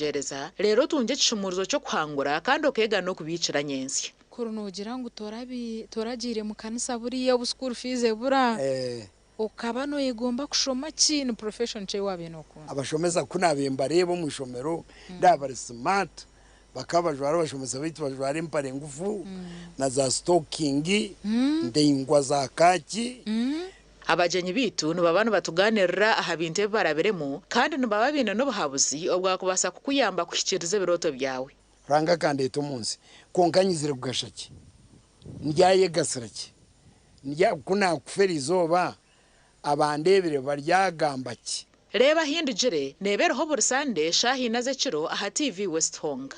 Gyereza, reero otungye ekishumuurizo ky'okuhangura kandi okeega n'okubiikira nyentsya. Kuri noogira ngu toragiire mu kanisa buriya obu school fees ebura, okaba noyegomba kushoma ki? Ni profession ki ei waabaire nookunda? Abashomesa ku naabaire mbareeba omu ishomero ndaaba bari smart, bakaba bajwara abashomesa baitu bajwara empare ngufu na za sitokingi ndaingwa za kaaki. Abagyenyi baitu nibaba nibatugaaniirira aha bintu ebi barabiremu kandi nibaba baine n'obuhabuzi obwakubaasa kukuyamba kuhikiiriza ebirooto byawe. Ruhanga akandeeta omu nsi, kwonka nyizire kugasha ki? Ndyayegasira ki? Ndya, ku naakufa eri izooba, abandeebire baryagamba ki? Reeba Ahindugire neeba eriho buri Sande shaaha ina z'ekiro aha TV West Honga.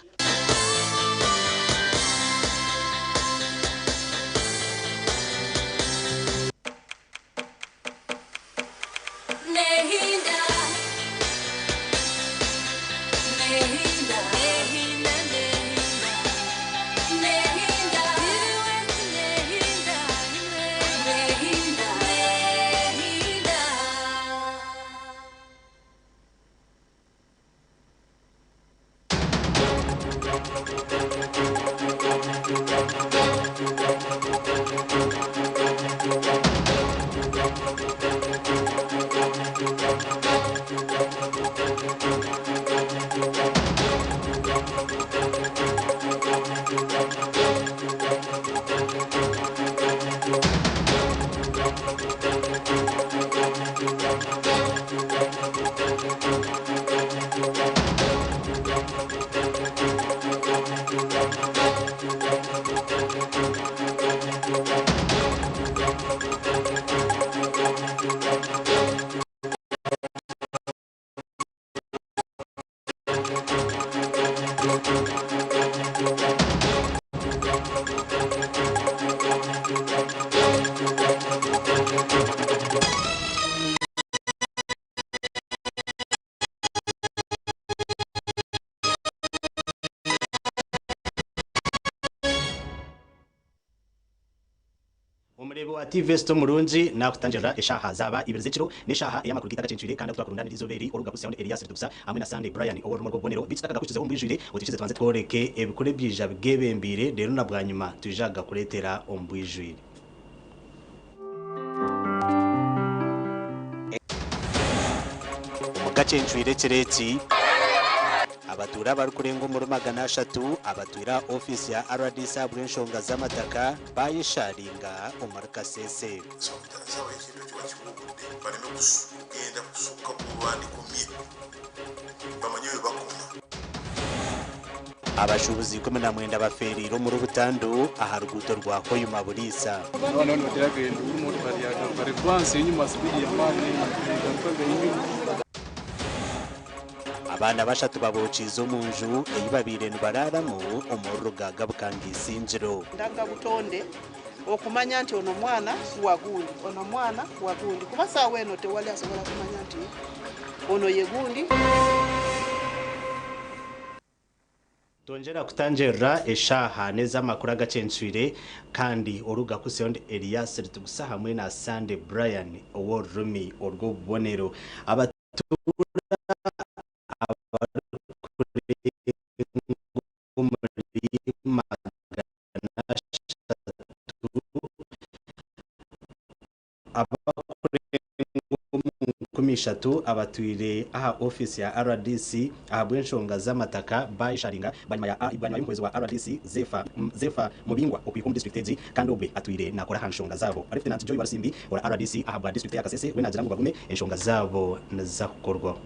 Omureebi wa TV Sito Murungi naakutangirira eshaaha zaaba ibiri z'ekiro n'eshaaha ey'amakuru gaitu agacencwire kandi aku twakurundaanira eizooba eri oruga Kusiaone Elias Ritugusa hamwe na Sunday Brian ow'orurimi rw'obubonero. Beitu tutakagakukizeho omu bwijwire, otwikirize tubanze tworeke ebikuru ebyija bigeebembeire reero na bwanyima twija kugakureetera omu bwijwire. Omu gacencwire ekiro eki, abatuura abarikurenga omuri 300 abatwire aha ofiisi ya rdc ahabw'enshonga z'amataka baayesharinga omuri Kasese. Sometimes awo ekintu ekyo bakiwa obudde baleme kugenda kusukka ku webandikomye bamanye webakoma. Abashuubuzi 19 bafeereire omuri butandu aha ruguuto rwa Hoima Buliisa. Abandi nibateraga enduuru motoka yagaruka revansi enyuma sipiidi y'amaani egarukaga enyuma. Abaana bashatu babookiize omu nju ei babaire nibaraaramu omuri Rugaaga Bukanga Isingiro. Ndagabutonde okumanya nti ono mwana wa gundi, ono mwana wa gundi kuba saawa eno tewali asobola kumanya nti ono ye gundi. Twongyera kutangirira eshaaha n'ez'amakuru agacencwire kandi oruga Kuseond Elias Ritugusa hamwe na Sunday Brian ow'orurimi orw'obubonero. Abatuura abarikurenga omuri 300 Abarikurenga omu 3000 abatwire aha ofiisi ya rdc ahabw'enshonga z'amataka baayesharinga bwanyima ya bwanyima y'omuhwezi wa rdc Zepha Zepha Mubingwa okwihwa omu disiturikiti egi kandi obwe atwire naakora aha nshonga zaabo. Lieutenant Joy Walusimbi ora rdc ahabwa disiturikiti eya Kasese we naagira ngu bagume enshonga zaabo niziza kukorwaho.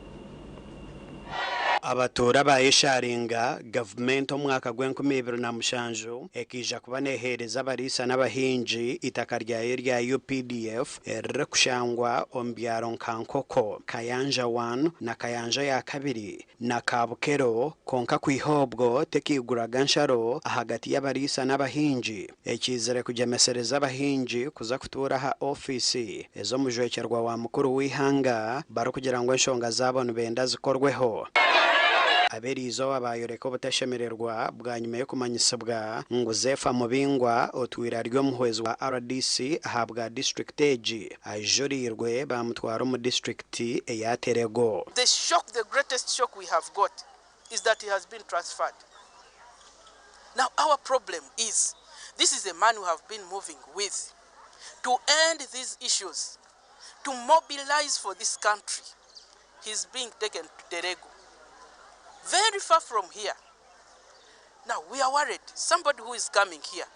Abatuura ba Esharinga, gavumenti omwaka gw'enkumi ibiri na mushanju ekaija kuba neheereza abariisa n'abahingi eitaka ryayo erya UPDF eririkushangwa omu byaro nka Nkoko, Kayanja I na Kayanja ya kabiri na Kabukero kwonka kwiha obwo tekaiguraga nsharo ahagati y'abariisa n'abahingi ekiizire kugyemesereza abahingi kuza kutuura aha ofiisi ez'omujwekyerwa wa mukuru w'eihanga barikugira ngu enshonga zaabo nibenda zikorweho. Ab'eriizooba baayoreka obutashemererwa bwanyima y'okumanyisibwa ngu Zepha Mubingwa otwire ari omuhwezi wa rdc ahabwa disiturikiti egi aijuriirwe baamutwara omu disiturikiti eya Terego. The shock, the greatest shock we have got. is that he has been transferred. Now our problem is, this is a man we have been moving with to end these issues, to mobilize for this country. He's being taken to Terego, very far from here. Now we are worried, somebody who is coming here,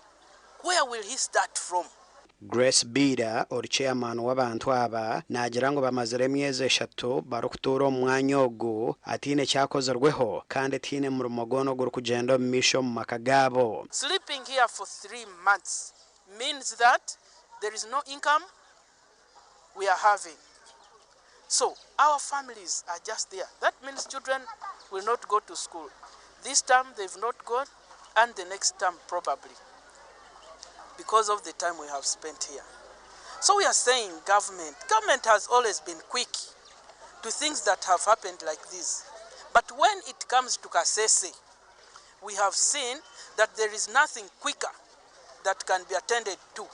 where will he start from? Grace Biira ori chairman w'abantu aba naagira ngu bamazire emyezi 3 barikutuura omu mwanya ogu atiine kyakozirweho kandi tiine murimo gwona ogurikugyenda omu maisho omu maka gaabo. Sleeping here for 3 months means that there is no income we are having. So our families are just there. That means children will not go to school. This term they've not gone, and the next term probably, because of the time we have spent here. So we are saying government has always been quick to things that have happened like this. But when it comes to Kasese, we have seen that there is nothing quicker that can be attended to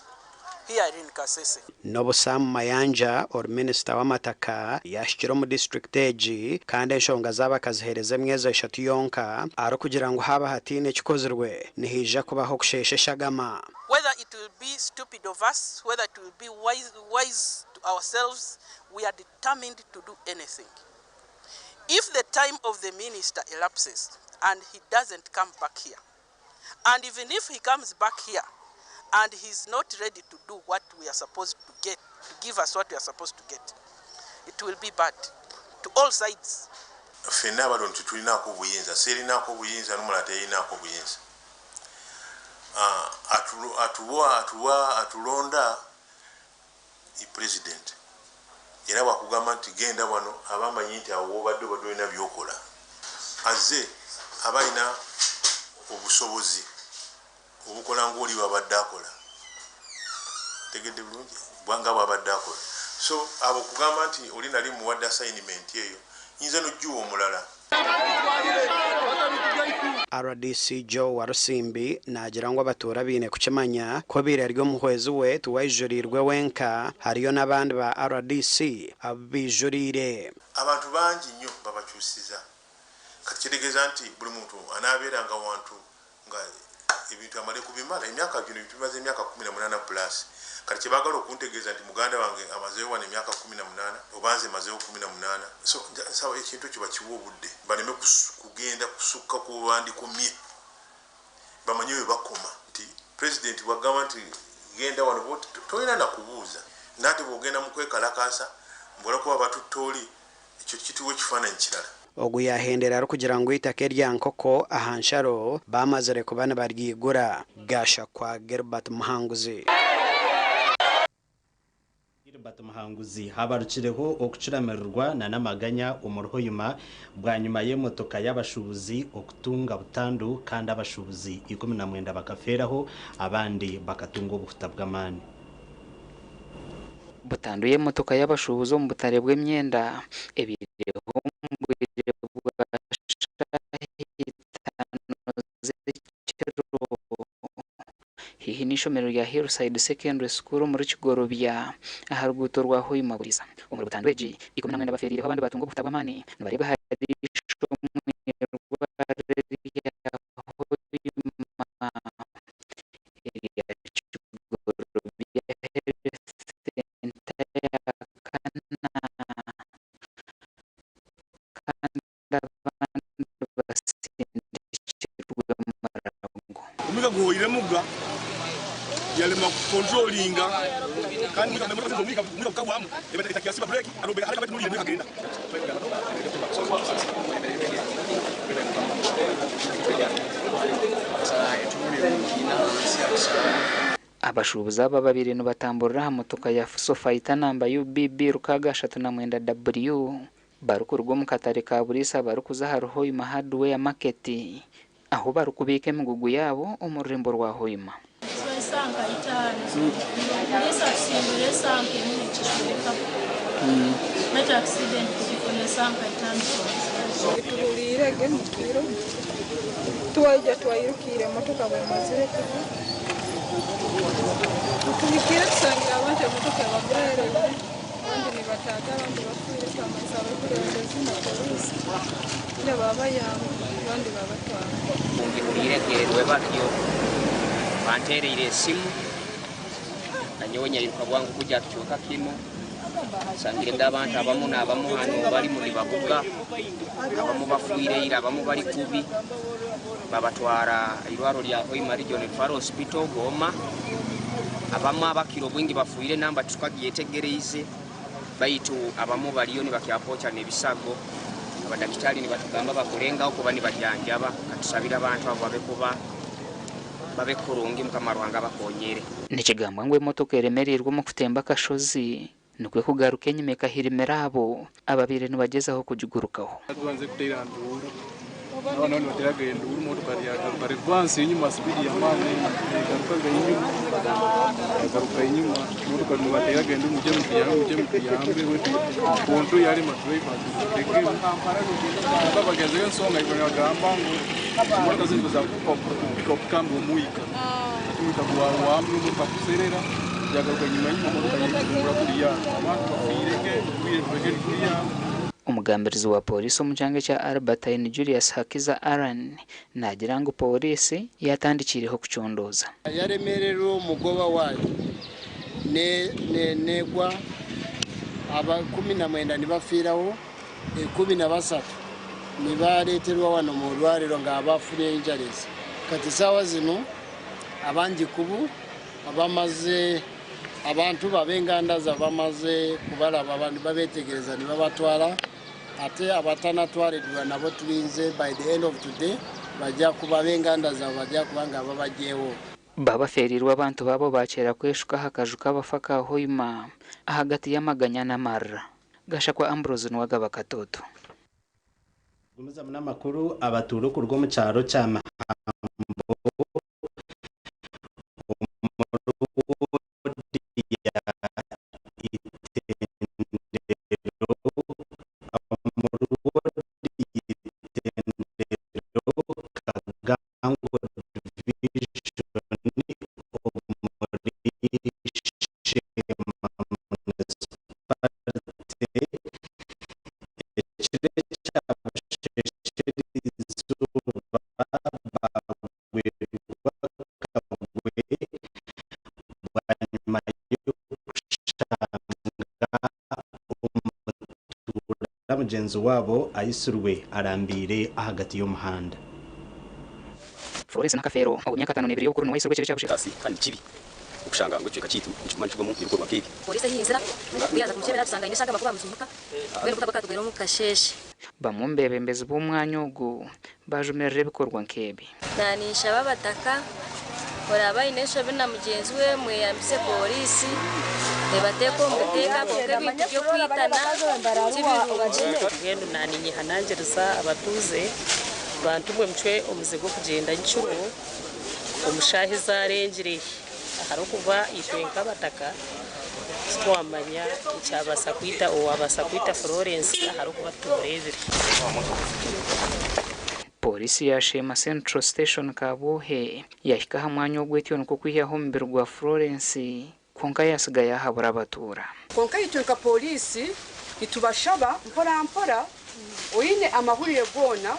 here in Kasese. N'obu Sam Mayanja ori minisita w'amataka yashikire omu district egi kandi enshonga zaabo akaziheereza emyezi 3 yonka arikugira ngu haaba hatiine ekikozirwe nihaija kubaho okusheesha eshagama. Whether it will be stupid of us, whether it will be wise to ourselves, we are determined to do anything. If the time of the minister elapses and he doesn't come back here, and even if he comes back here and he's not ready to do what we are supposed to get, to give us what we are supposed to get, it will be bad to all sides. Ffenna abali tetulinaako buyinza, seerinaako buyinza n'omulala teyinaako buyinza. Atulonda president era bwakugamba nti genda wano abamanyi nti awo w'obadde obadde olina by'okola, azze aba alina obusobozi obukola ng'oli bw'abadde akola, tegedde bulungi bwanga bw'abadde akola. So abo kugamba nti oli nali muwadde assignment eyo nyinza n'ojjuwa omulala. RDC Joe Warusimbi naagira ngu abatuura baine kukimanya ko obiire ari omuhwezi we tiwaijuriirwe wenka, hariyo n'abandi ba RDC abu baijuriire. Abantu bangi nnyo babakyusiza, kati kitegeeza nti buli muntu anaabeeranga wantu nga ebintu amale kubimala. Emyaka gino tumaze emyaka 18 plus, kati kyebaagala okuntegeeza nti muganda wange amazeewo wano emyaka 18 oba nze mazeewo 18. So nsaba ekintu ekyo bakiwe obudde, baleme kugenda kusukka ku bandikomye, bamanye we bakoma. Nti pulezidenti bw'agamba nti genda wano bw'oti, tolina nakubuuza, nate bw'ogenda mu kwekalakaasa mbw'olakuba batutte oli, ekyo kituwa ekifaananyi kirala. Ogu yahendera arikugira ngu eitaka erya nkoko aha nsharo bamazire kuba nibaryigura. Gasha kwa Gilbert Muhanguzi. Gilbert Muhanguzi habarukireho okukiramirirwa na n'amaganya omu Hoima bwanyuma y'emotoka y'abashubuzi okutunga butandu kandi abashubuzi 19 bakaferaho abandi bakatunga obuhuta bw'amaani. Butandu y'emotoka y'abashubuzi omu butare bw'emyenda ebireho omu bwire bwa shaaha 5 z'ekiro hihi n'ishomero rya Hillside Secondary School omuri Kigorobya aha ruguuto rwa Hoima Buriza. Omuri butandu egi 19 baferiireho abandi batunga obuhuta bw'amaani nibareebwa ahari ishomero rya Hoima erya Kigorobya Health Center ya kana kandi abandi basindikirwe Murago. Omwika guhoire muga yalema kukontrolinga kandi omwika gukagwamu etakiasiba breki agenda. Abashubuzi aba babiri nibatamburira aha motoka ya Fuso Fighter namba UBB 639 W barikuruga omu katare ka Buriisa barikuza aha Hoima Hardware Market aho barikubiika emigugu yaabo omu rurembo rwa Hoima. Esanka 5 Buriisa tusimbura esanka 1 nekicweka baitu accident tugifuna esanka 5. Tuhuliirege mukiro twaija twairukire emotoka bwemazire kuba tuhikire tusangira abantu emotoka ebagwerere abandi nibataaga abandi bafiire twamanyisa abakulembezi na polisi ila babayamba. Rwebagyo banteereire esimu nanyowe nyairuka bwangu kujya aha kicweka kinu. Nsangirege abantu abamu n'abamu hanu barimu nibabuga, abamu bafiire ira, abamu bari kubi. Babatwara aha irwariro rya Hoima Region Referral Hospital Goma. Abamu abakira obwingi bafiire namba tutukagyetegereize, baitu abamu bariyo nibakyapokya n'ebisago. Abadakitari nibatugamba bakulengaho kuba nibajanjaba. Katusabire abantu abo babe kuba babe kurungi, Mukama Ruhanga bakonyere. Nikigambwa ngu emotoka eremereirwe omu kutemba akashozi nikwo kugaruka enyima ekahirimira abo ababaire nibagyezaho kugigurukaho. Tubanze kuteera nduuru, n'abana nibateraga enduuru, motoka yagaruka reverse enyuma, speed y'amaani egarukaga enyuma, yagaruka enyuma. Motoka nibateraga enduuru, "Mujye mutuyambe, mujye mutuyambe." Wetu control yarema, driver ategemu kuba bagezeyo ensonga ibyo nibagamba ngu emotoka zinu za kupika okukamba omwika, ati omwika gwawamu emotoka kuserera, yagaruka enyuma enyuma, motoka yekitumbura kuriya, abantu bafiirege, twire turege kuriya. Omugambirizi wa polisi omu kyanga kya Albertine, Julius Hakiza Aran, naagira ngu polisi yatandikiireho kucondooza. Yaremererwa omugoba waayo negwa, aba 19 nibafiiraho, 13 nibareeterwa wano mu rwariro nga bafunye injuries. Kati saawa zino abangi kubu abamaze abantu bab'enganda za bamaze kubalaba, nibabetegereza, nibabatwara, ate abatanatwalidwa nabo tulinze by the end of today bajja kuba ab'enganda zaabwe bajja kuba nga babagyewo. Babaferirwe abantu babo bakyera kweshuka aha kaju k'abafa ka Hoima ahagati y'amaganya n'amarira. Gashakwa Ambrose Nuwagaba, Katoto. Gumizamu n'amakuru. Abatuura okuruga omu kyaro kya Mihambo omu ya Itendero, omuri wodi Itendero, Kagango Division, omuri Sheema Municipality, ekiro ekyabusheshere izooba bagwerwa akagwe bwanyima y'okushanga omutuura mugyenzi waabo aitsirwe arambiire ahagati y'omuhanda. Florence Nakafeero ow'emyaka 52 y'obukuru niwe aitsirwe ekiro ekyabusheshere. Saasi kandi kibi okushanga ngu ekicweka kyaitu nikiguma nikigwamu ebikorwa nk'ebi. Polisi eyinzira kuyaza kumukyebera tusanga aine eshagama kuba bamuzimuka mbwenu kutagwa katugwire omu kasheeshe. Bamwe omu beebembezi b'omwanya ogu bajumirira ebikorwa nk'ebi. Naninshaba abataka, oraba aine enshobi na mugyenzi we mweyambise polisi ebateeka omu buteeka, konka ebintu by'okwitana tibirungi. Mbwenu naninyehanangiriza abatuuze, bantu mwe mucwe omuze gw'okugyenda nkiro omu shaaha ezarengire, aharikuba itwe nk'abataka titwamanya ekyabaasa kwita owabaasa kwita Florence, aharikuba titumureebire. Polisi ya Sheema Central Station Kabwohe yahika aha mwanya ogwetyo nikwo kwihaho omubiri gwa Florence, kwonka yasiga yahabura abatuura. Konka itwe nka polisi nitubashaba mpora mpora, oine amahurire goona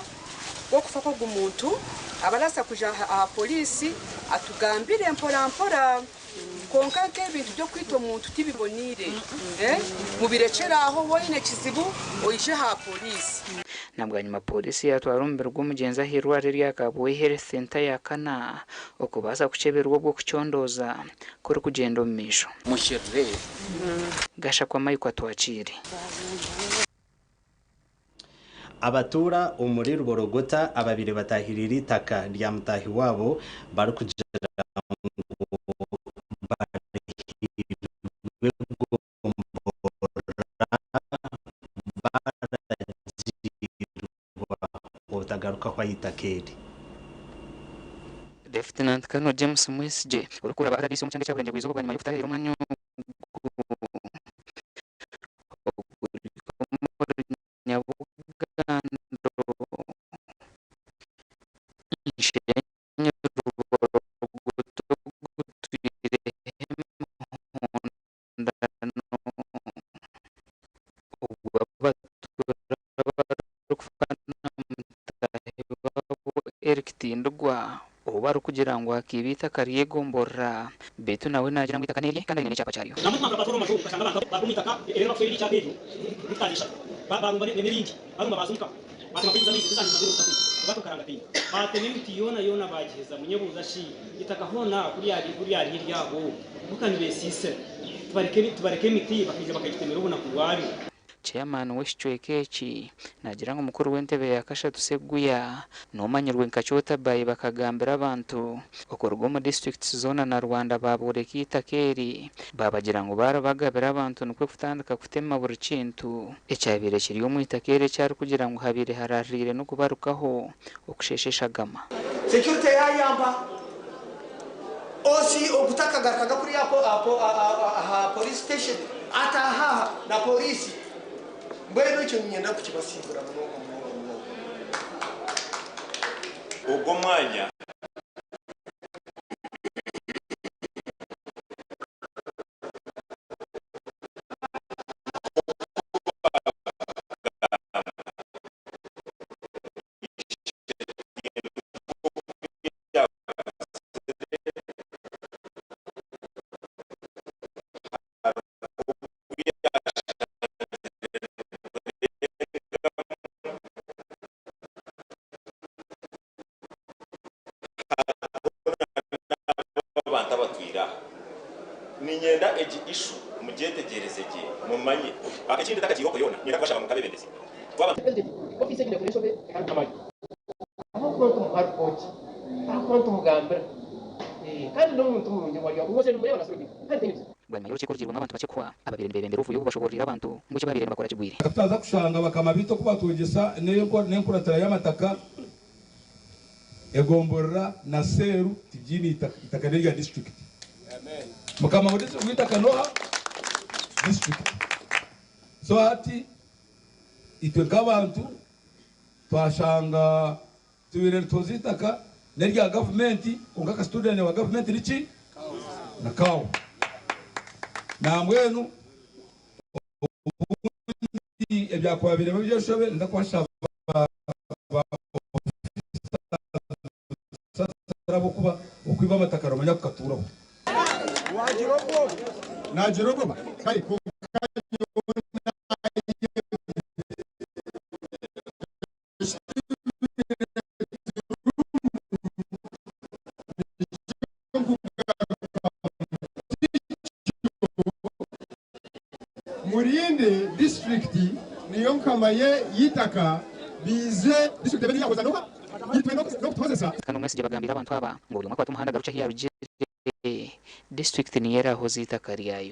g'okufa kw'ogu muntu abarasa kuja aha polisi atugambire mpora mpora. Konka nk'ebintu by'okwita omuntu tibiboniire, mubirekyere aho. Woine kizibu oije aha polisi. Na bwanyima polisi yatwara omubiri gw'omugyenzi aha irwariro erya Kabwohe Health Center ya kana okubaasa kukyeberwa obw'okucondooza kurikugyenda omu maisho. Musherure. Gashakwa Maikwa, Twakiire. Abatuura omuri Ruborogota ababire batahirire itaka rya mutahi waabo barikugira ngu barihirwe gomborora baragirwa obutagarukaho aha itaka eri. Lieutenant Colonel James Mwesigye, orikuraba RDC omu kyanga ekya Burengyerwa izooba bwanyima y'okutahirira omwanya ogu oguri omuri Nyabugando, Nshenyi, Ruborogoto, gutwireho emihondano ogw'abatuura barikufa na mutahi waabo Eric Tindigwa. Ou barikugira ngu akiiba eitaka ry'egomborora beitu nawe naagira ngu eitaka n'erye kandi aine n'ekyapa kyaryo. Chairman w'ekicweka eki naagira ngu mukuru w'entebe ya kashatu Sseguya n'omanyirwe nka Kyotabayi bakagambira abantu okuruga omu disiturikiti zoona na Rwanda baabooreka eitaka eri baabagira ngu baaribagabira abantu nikwo kutandika kutema buri kintu ekyabaire kiri omu itaka eri eki arikugira ngu habaire haraririire n'okubarukaho okusheesha eshagama. Security yayamba OC ogu takagarukaga kuriya aha police station ataaha aha na police mbwenu ekyo niinyenda kukibasiibura munonga munonga munonga. Ogwo mwanya. Abantu abatwire aha, niinyenda egi issue mugyetegyereze gye mumanye. Ekindi ntakagiire okwo yoona, niinyenda kubashaba ngu nk'abeebembezi twaba. Bwanyima y'orukiiko orugiirwemu abantu bakye kuhwa, ababaire nibeebembera obuvuyo obu bashoboororeire abantu ngu eki baabaire nibakora kigwire. Tutaza kushanga bakama baitu oku batwegyesa n'enkuratira y'amataka, egomborora na seeru tibyine itaka, itaka n'erya disiturikiti. Mukama w'eitaka n'oha? Disiturikiti. So hati itwe nk'abantu twashanga tubaire nituhoza eitaka n'erya gavumenti kwonka custodian wa gavumenti niki? Nakaawa. Nambwenu obundi ebyakuba biremu eby'enshobe ninza kubashaba ba officers ahabw'okuba okwiba amataka nomanya kukatuuraho. Naagira obwoba kare kwonka nyowe Murinde disiturikiti niyo nkama ye y'eitaka biize disiturikiti ebe niyo yahoza noha itwe n'okutuhozesa. Kandi Omwesigye bagambiire abantu aba ngu buri omwe akwate omuhanda agarukye ahu yaarugire, disiturikiti niyo eraahoze eitaka ryayo.